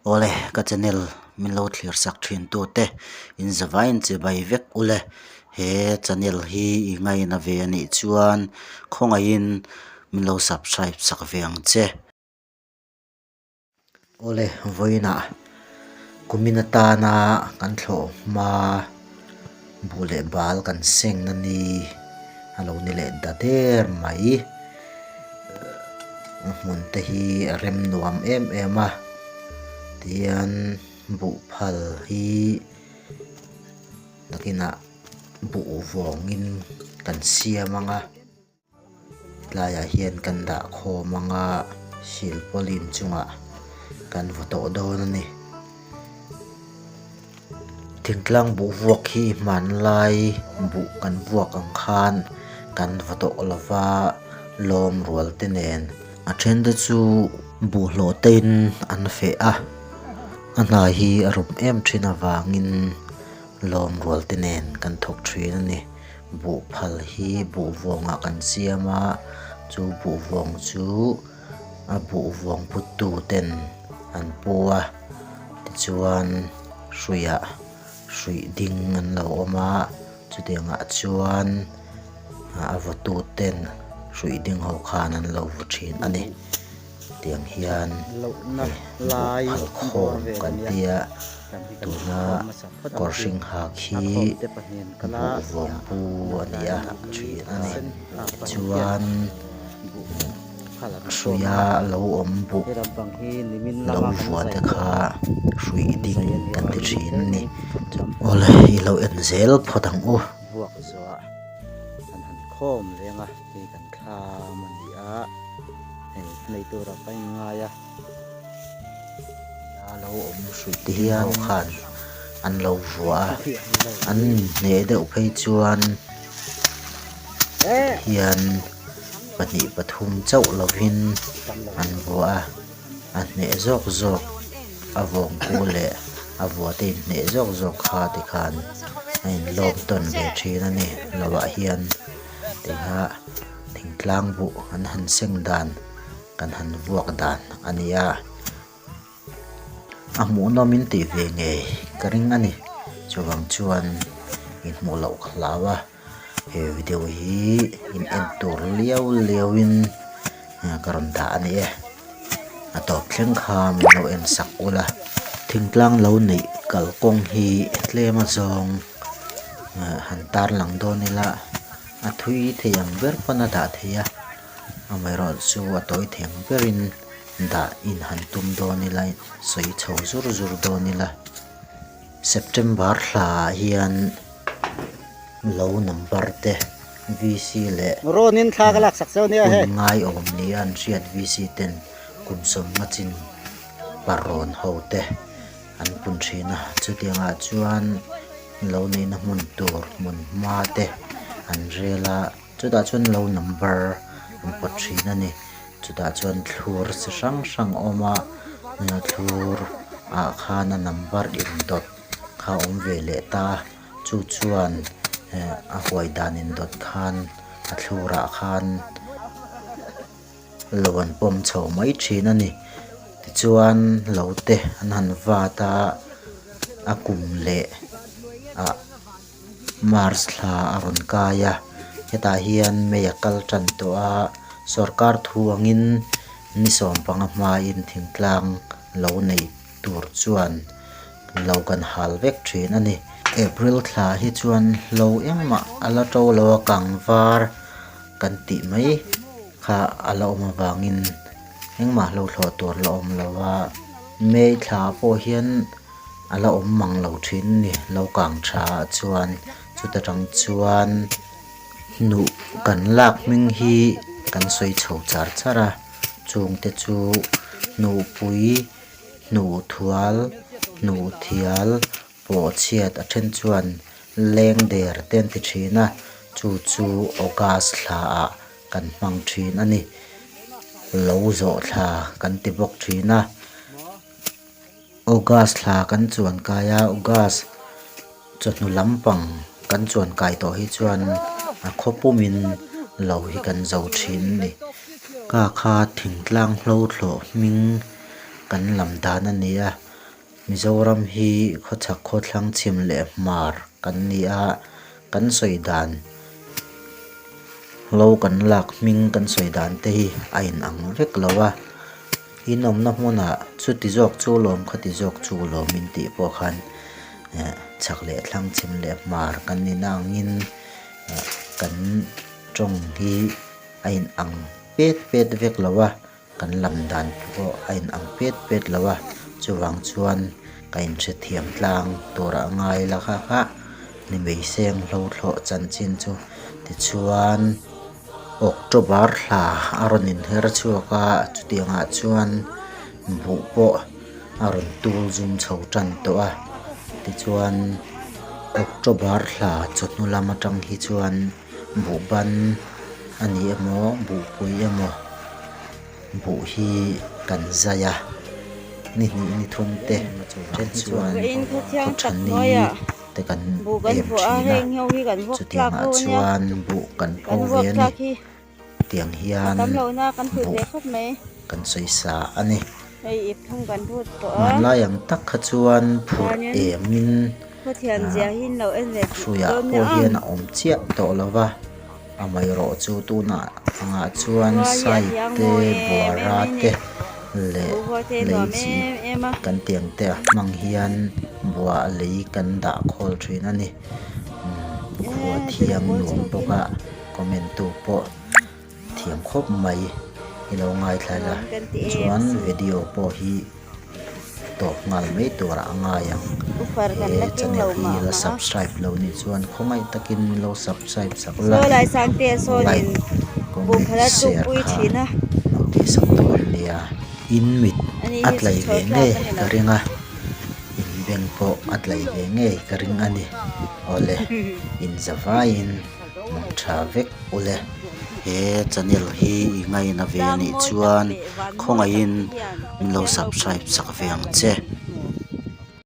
Awle ka channel min lo thlir sak thin tu te in zavaiin chibai vek ule he channel hi i ngaina ve a nih chuan khawngaihin min lo subscribe sak ve ang che. Awle vawiinah kumin atana kan thlawh hma buh leh bal kan seng a ni a lo ni leh ta der mai. A hmun te hi a rem nuam em em a tihian buh phal hi nakinah buh vawngin kan siam ang a tlaiah hian kan dah khawm ang a silpauline chungah kan vaw tawh dawn a ni. Thingtlang buh vuak hi hmanlai buh kan vuak ang khan kan va tawh lo va, lawm rual te nen a then te chu buh hlawh te in an feh a, a hna hi a rum em thin avangin lawm rual te nen kan thawk thin a ni. Buh phal hi buh vawngah kan siam a, chu buh vawng chu. A buh vuang put tu ten an pu a tichuan hruiah hruih ding an lo awm a chutiang ah chuan a vaw tu ten hruih ding ho khan an lo vaw thin a ni tiang hian hei buh phal khawm kan tia tuna kawr hring ha khi buh vawng pu a ni a thin a ni tichuan. Hruia lo awm buk lo vuah te kha hruih ding kan ti thin a ni. Awle i lo en zel phawt ang u. Vuak zuah an han khawm leng a hei kan thlam a ni a hei nei turah ka inngai a. A lo awm hruih te hian khan an lo vuah a an inhneh deuh phei chuan hian pahnih pathum chauh lovin an vuah a a hneh zawk zawk a vawngpu leh a vuah te inhneh zawk zawk kha tikhan a inlawm tawn ve thin a ni lovah hian tikha thingtlang buh an han seng dan. Kan han vuak dan a ni a, a hmuhnawm in tih ve ngei ka ring a ni. Chuvang chuan in hmuh loh ka hlau a, he video hi in en tur liau liau in ka rawn dah a ni e. A tawp thleng kha min lo en sak ula, thingtlang lo neih kalkawng hi tlem a zawng han tarlang dawn ila a thui thei ang ber pawn a dah thei a. Amaherawh chu a tawi theng berin dah in han tum dawn ila sawi chho zur zur dawn ila September thla ah hian lo number te VC leh hun ngaiawm nia an hriat VC ten kum sawmnga chin parawn ho te an pun thin a chutiang ah chuan lo neihna hmun tur hmun hma te an rel a. Chutah chuan lo number an pawt thin a ni chutah chuan thlur chi hrang hrang a awm a thlur ah khan a number indawt kha a awm ve leh ta a chu chuan eh a huai dan indawt khan a thlur ah khan lo an pawm chho mai thin a ni tichuan lo te an han vat a a kum leh ah. March thla a rawn kai a hetah hian mei a kal tan tawh a sawrkar thu angin ni sawmpanga hmain thingtlang lo neih tur chuan lo kan hal vek thin a ni. April thla hi chuan hlo engmah a la to lo a kang var kan tih mai kha a la awm avangin engmah hlo thlawh tur la awm lo a May thla pawh hian. A la awm mang lo thin a ni lo kang tha ah chuan chuta tang chuan hnuh kan lak hming hi kan sawi chho char char a chung te chu hnuhpui hnuh thual hnuh thial pawh chhiat a then chuan leng der te an ti thin a chu chu august thla ah kan hmang thin a ni lo zawh thla kan ti bawk thin a. August thla kan chuan kai a August chawhnu lampang kan chuan kai tawh hi chuan a khaw pumin lo hi kan zo thin a ni ka kha thingtlang hlo thlawh hming kan lam dan a ni a. Mizoram hi khawchhak khawthlang chhim leh hmar kan ni a, kan sawi dan lo kan lak hming kan sawi dan te hi a inang vek lo a. In awmna hmunah chuti zawk chu lawm khati zawk chu lawm in tih pawh khan eh chhak leh thlang chhim leh hmar kan ni na angin eh kan tawng hi a inang pet pet vek lo a kan lam dan pawh a inang pet pet lo a chuvang chuan ka inhrethiam tlang turah ngai la kha kha ni mai seng hlo thlawh chanchin chu tichuan. October thla a rawn inher chhuak a chutiangah chuan buh pawh a rawn tul zum chho tan tawh a tichuan October thla chawhnu lam atang hi chuan buh ban a ni emaw buhpui emaw buh hi kan zai a ni hnih ni thum te then chuan khaw tha ni. te kan em thin a chutiangah chuan buh kan pho ve a ni tiang hian buh kan sawi sa a ni hmanlai ang tak kha chuan phurh emin hruiah pawh hian a awm chiah tawh lo va amaherawhchu tunah angah chuan side te buara te leh lei chi kan tih ang te a hmang hian buah lei kan dah khawl thin a ni khua thiang nuam bawk a comment tu pawh thiam khawp mai i lo ngaithla la chuan video pawh hi. tawp nghal mai turah a ngai ang he channel hi la subscribe lo nih chuan khawngaih takin min lo subscribe sak la like comment share kha lo tih sak dawn nia in mit a tlai ve ngei ka ring a in beng pawh a tlai ve ngei ka ring a ni awle in za vaiin mang tha vek ule he channel hi i ngaina ve anih chuan khawngaihin. Min lo subscribe sak ve ang che.